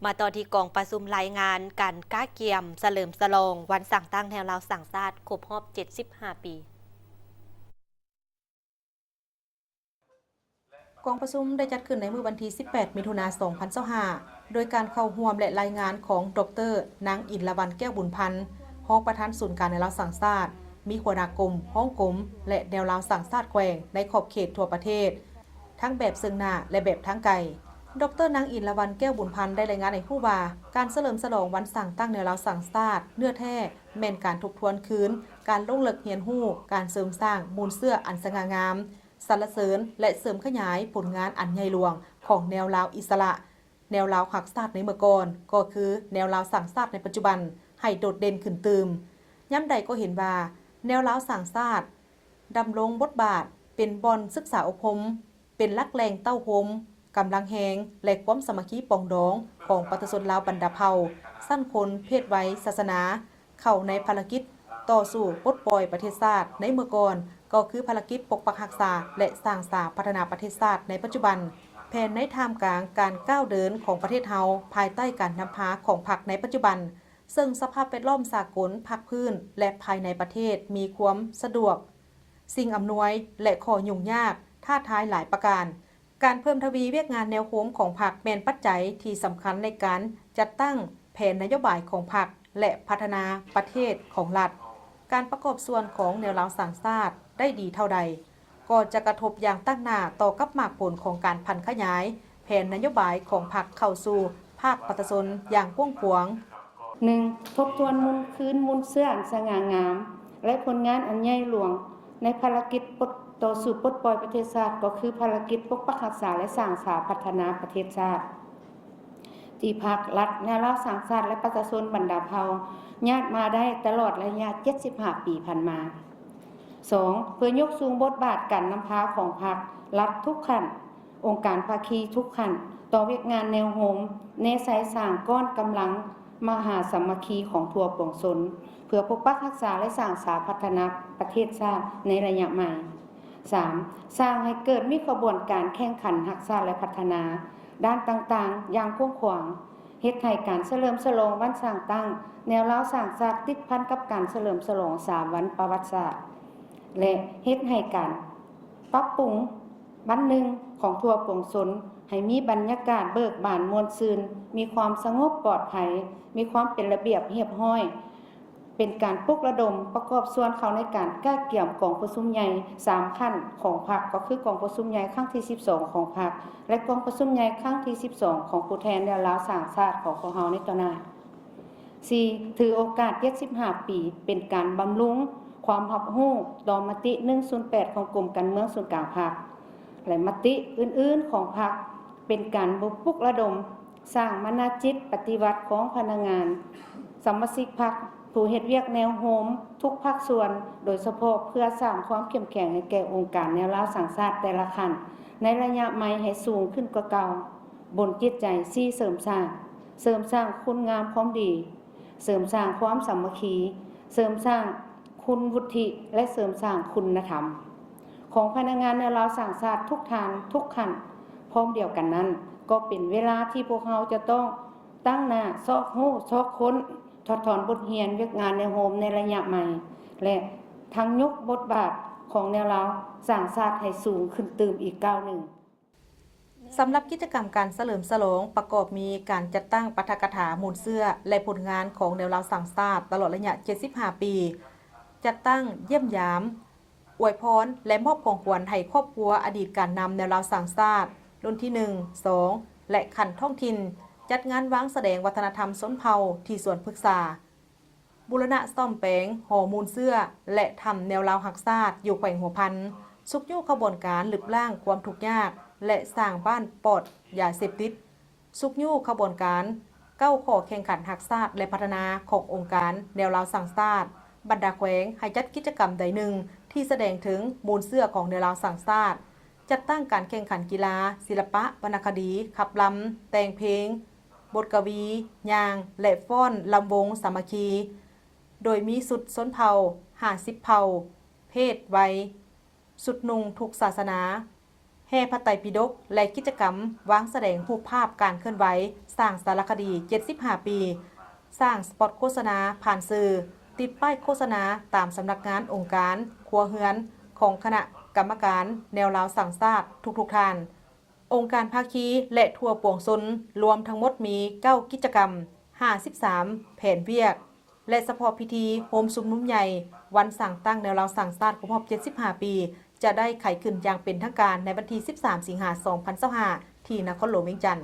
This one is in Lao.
ມາຕໍ່ທີ່ກອງປະຊຸມລາຍງານການກະກຽມສະເຫຼີມສະຫຼອງວັນສ້າງຕັ້ງແນວລາວສ້າງຊາດຄົບຮອບເຈັດສິບຫ້າປີ. ກອງປະຊຸມໄດ້ຈັດຂຶ້ນໃນມື້ວັນທີສິບແປດ ມິຖຸນາ ສອງພັນຊາວຫ້າ ໂດຍການເຂົ້າຮ່ວມ ແລະ ລາຍງານຂອງ ດອກເຕີ ນາງ ອິນລະວັນ ແກ້ວບຸນພັນ ຮອງປະທານສູນກາງແນວລາວສ້າງຊາດ, ມີຫົວໜ້າກົມ, ຮອງກົມ ແລະ ແນວລາວສ້າງຊາດແຂວງໃນຂອບເຂດທົ່ວປະເທດ ທັງແບບເຊິ່ງໜ້າ ແລະ ແບບທາງໄກ. ດອກເຕີ ນາງ ອິນລະວັນ ແກ້ວບຸນພັນ ໄດ້ລາຍງານໃຫ້ຮູ້ວ່າ ການສະເຫຼີມສະຫຼອງວັນສ້າງຕັ້ງແນວລາວສ້າງຊາດເນື້ອແທ້ ແມ່ນການທົບທວນຄືນການລົງເລິກຮຽນຮູ້, ການເສີມສ້າງມູນເຊື້ອອັນສະຫງ່າງາມ, ສັນລະເສີນ ແລະ ເສີມຂະຫຍາຍຜົນງານອັນໃຫຍ່ຫຼວງຂອງແນວລາວອິດສະຫຼະ, ແນວລາວຮັກຊາດໃນເມື່ອກ່ອນ ກໍຄືແນວລາວສ້າງຊາດໃນປັດຈຸບັນ ໃຫ້ໂດດເດັ່ນຂຶ້ນຕື່ມ. ຍາມໃດກໍເຫັນວ່າ ແນວລາວສ້າງຊາດດຳລົງບົດບາດເປັນບ່ອນສຶກສາອົບຮົມ, ເປັນຫຼັກແຫຼ່ງເຕົ້າໂຮມກຳລັງແຮງ ແລະ ຄວາມສາມັກຄີປອງດອງຂອງປະຊາຊົນລາວບັນດາເຜົ່າ, ຊັ້ນຄົນ, ເພດໄວ, ສາສະໜາ ເຂົ້າໃນພາລະກິດຕໍ່ສູ້ປົດປ່ອຍປະເທດຊາດໃນເມື່ອກ່ອນ ກໍຄືພາລະກິດປົກປັກຮັກສາ ແລະ ສ້າງສາພັດທະນາປະເທດຊາດໃນປັດຈຸບັນ. ແຜນໃນທ່າມກາງການກ້າວເດີນຂອງປະເທດເຮົາ ພາຍໃຕ້ການນຳພາຂອງພັກໃນປັດຈຸບັນ, ເຊິ່ງສະພາບແວດລ້ອມສາກົນ, ພາກພື້ນ ແລະ ພາຍໃນປະເທດ ມີຄວາມສະດວກ, ສິ່ງອຳນວຍ ແລະ ຂໍ້ຫຍຸ້ງຍາກ, ທ້າທາຍຫຼາຍປະການ. ການເພີ່ມທະວີວຽກງານແນວໂຮມຂອງພັກ ແມ່ນປັດໄຈທີ່ສຳຄັນໃນການຈັດຕັ້ງແຜນນະໂຍບາຍຂອງພັກ ແລະ ພັດທະນາປະເທດຂອງລັດ. ການປະກອບສ່ວນຂອງແນວລາວສ້າງຊາດໄດ້ດີເທົ່າໃດ, ກໍຈະກະທົບຢ່າງຕັ້ງໜ້າຕໍ່ກັບໝາກຜົນຂອງການຜັນຂະຫຍາຍແຜນນະໂຍບາຍຂອງພັກເຂົ້າສູ່ພາກປະຊາຊົນຢ່າງກວ້າງຂວາງ. ໜຶ່ງ, ທົບທວນມູນຄືນມູນເຊື້ອອັນສະຫງ່າງາມ ແລະ ຜົນງານອັນໃຫຍ່ຫຼວງໃນພາລະກິດປົດ ຕໍ່ສູ້ປົດປ່ອຍປະເທດຊາດ ກໍຄືພາລະກິດປົກປັກຮັກສາ ແລະ ສ້າງສາພັດທະນາປະເທດຊາດ ທີ່ພັກ, ລັດ, ແນວລາວສ້າງຊາດ ແລະ ປະຊາຊົນບັນດາເຜົ່າຍາດມາໄດ້ຕະຫຼອດໄລຍະເຈັດສິບຫ້າປີຜ່ານມາ. ສອງ, ເພື່ອຍົກສູງບົດບາດການນຳພາຂອງພັກ, ລັດທຸກຂັ້ນ, ອົງການພາຄີທຸກຂັ້ນ ຕໍ່ວຽກງານແນວໂຮມ ແນໃສ່ສ້າງກ້ອນກຳລັງມະຫາສາມັກຄີຂອງທົ່ວປວງຊົນ ເພື່ອປົກປັກຮັກສາ ແລະ ສ້າງສາພັດທະນາປະເທດຊາດໃນໄລຍະໃໝ່. ສາມ, ສ້າງໃຫ້ເກີດມີຂະບວນການແຂ່ງຂັນຮັກຊາດ ແລະ ພັດທະນາດ້ານຕ່າງໆຢ່າງກວ້າງຂວາງ, ເຮັດໃຫ້ການສະເຫຼີມສະຫຼອງວັນສ້າງຕັ້ງແນວລາວສ້າງຊາດ ຕິດພັນກັບການສະເຫຼີມສະຫຼອງສາມວັນປະຫວັດສາດ ແລະ ເຮັດໃຫ້ການປັບປຸງ ວັນໜຶ່ງຂອງທົ່ວປວງຊົນ ໃຫ້ມີບັນຍາກາດເບີກບານມ່ວນຊື່ນ, ມີຄວາມສະຫງົບປອດໄພ, ມີຄວາມເປັນລະບຽບຮຽບຮ້ອຍ, ເປັນການປຸກລະດົມປະກອບສ່ວນເຂົ້າໃນການກະກຽມກອງປະຊຸມໃຫຍ່ສາມຂັ້ນຂອງພັກ, ກໍຄືກອງປະຊຸມໃຫຍ່ຄັ້ງທີສິບສອງຂອງພັກ ແລະ ກອງປະຊຸມໃຫຍ່ຄັ້ງທີສິບສອງຂອງຜູ້ແທນແນວລາວສ້າງຊາດຂອງພວກເຮົາໃນຕໍ່ໜ້າ. ສີ່, ຖືໂອກາດເຈັດສິບຫ້າປີ ເປັນການບຳລຸງຄວາມຮັບຮູ້ຕໍ່ມະຕິໜຶ່ງສູນແປດຂອງກົມການເມືອງສູນກາງພັກ ແລະ ມະຕິອື່ນໆຂອງພັກ ເປັນການບຸກປຸກລະດົມສ້າງມະນະຈິດປະຕິວັດຂອງພະນັກງານ ສະມາຊິກພັກ ຜູ້ເຮັດວຽກແນວໂຮມທຸກພາກສ່ວນ, ໂດຍສະເພາະເພື່ອສ້າງຄວາມເຂັ້ມແຂງໃຫ້ແກ່ອົງການແນວລາວສ້າງຊາດແຕ່ລະຂັ້ນ ໃນໄລຍະໃໝ່ໃຫ້ສູງຂຶ້ນກວ່າເກົ່າ. ບົນຈິດໃຈສີ່ ເສີມສ້າງ, ເສີມສ້າງຄຸນງາມຄວາມດີ, ເສີມສ້າງຄວາມສາມັກຄີ, ເສີມສ້າງຄຸນວຸດທິ ແລະ ເສີມສ້າງຄຸນນະທຳຂອງພະນັກງານແນວລາວສ້າງຊາດທຸກທ່ານທຸກຂັ້ນ. ພ້ອມດຽວກັນນັ້ນ, ກໍເປັນເວລາທີ່ພວກເຮົາຈະຕ້ອງຕັ້ງໜ້າຊອກຮູ້ຊອກຄົ້ນ, ຖອດຖອນບົດຮຽນວຽກງານແນວໂຮມໃນໄລຍະໃໝ່ ແລະ ທັງຍົກບົດບາດຂອງແນວລາວສ້າງຊາດໃຫ້ສູງຂຶ້ນຕື່ມອີກກ້າວໜຶ່ງ. ສຳລັບກິດຈະກຳການສະເຫຼີມສະຫຼອງ ປະກອບມີການຈັດຕັ້ງປາຖະກະຖາມູນເຊື້ອ ແລະ ຜົນງານຂອງແນວລາວສ້າງຊາດຕະຫຼອດໄລຍະເຈັດສິບຫ້າປີ, ຈັດຕັ້ງຢ້ຽມຢາມ, ອວຍພອນ ແລະ ມອບຂອງຂວັນໃຫ້ຄອບຄົວອະດີດການນຳແນວລາວສ້າງຊາດ ລຸ້ນທີໜຶ່ງ ສອງ ແລະ ຂັ້ນທ້ອງຖິ່ນ, ຈັດງານວາງສະແດງວັດທະນະທຳຊົນເຜົ່າທີ່ສວນພຶກສາ. ບູລະນະສ້ອມແປງຫໍມູນເຊື້ອ ແລະ ຖ້ຳແນວລາວຮັກຊາດຢູ່ແຂວງຫົວພັນ, ຊຸກຍູ້ຂະບວນການລຶບລ້າງຄວາມທຸກຍາກ ແລະ ສ້າງບ້ານປອດຢາເສບຕິດ, ຊຸກຍູ້ຂະບວນການເກົ້າຂໍ້ແຂ່ງຂັນຮັກຊາດ ແລະ ພັດທະນາຂອງອົງການແນວລາວສ້າງຊາດ ບັນດາແຂວງໃຫ້ຈັດກິດຈະກຳໃດໜຶ່ງທີ່ສະແດງເຖິງມູນເຊື້ອຂອງແນວລາວສ້າງຊາດ, ຈັດຕັ້ງການແຂ່ງຂັນກິລາ, ສິລະປະ, ວັນນະຄະດີ, ຂັບລຳ, ແຕ່ງເພງ, ບົດກະວີ, ຍ່າງ ແລະ ຟ້ອນລຳວົງສາມັກຄີ ໂດຍມີຊຸດຊົນເຜົ່າ ຫ້າສິບເຜົ່າ, ເພດ, ໄວ, ຊຸດນຸ່ງທຸກສາສະໜາ, ແຫ່ພະໄຕປິດົກ ແລະ ກິດຈະກຳວາງສະແດງຮູບພາບການເຄື່ອນໄຫວ ສ້າງສາລະຄະດີ ເຈັດສິບຫ້າ ປີ, ສ້າງສະປອດໂຄສະນາຜ່ານສື່, ຕິດປ້າຍໂຄສະນາຕາມສຳນັກງານ, ອົງການ, ຄົວເຮືອນຂອງຄະນະກຳມະການແນວລາວສ້າງຊາດທຸກໆທ່ານ, ອົງການພາຄີ ແລະ ທົ່ວປວງຊົນ, ລວມທັງໝົດມີເກົ້າກິດຈະກຳ, ຫ້າສິບສາມແຜນວຽກ ແລະ ສະເພາະພິທີໂຮມຊຸມນຸມໃຫຍ່ວັນສ້າງຕັ້ງແນວລາວສ້າງຊາດຄົບຮອບ ເຈັດສິບຫ້າ ປີ ຈະໄດ້ໄຂຂຶ້ນຢ່າງເປັນທາງການໃນວັນທີ ສິບສາມ ສິງຫາ ສອງພັນຊາວຫ້າ ທີ່ນະຄອນຫຼວງວຽງຈັນ.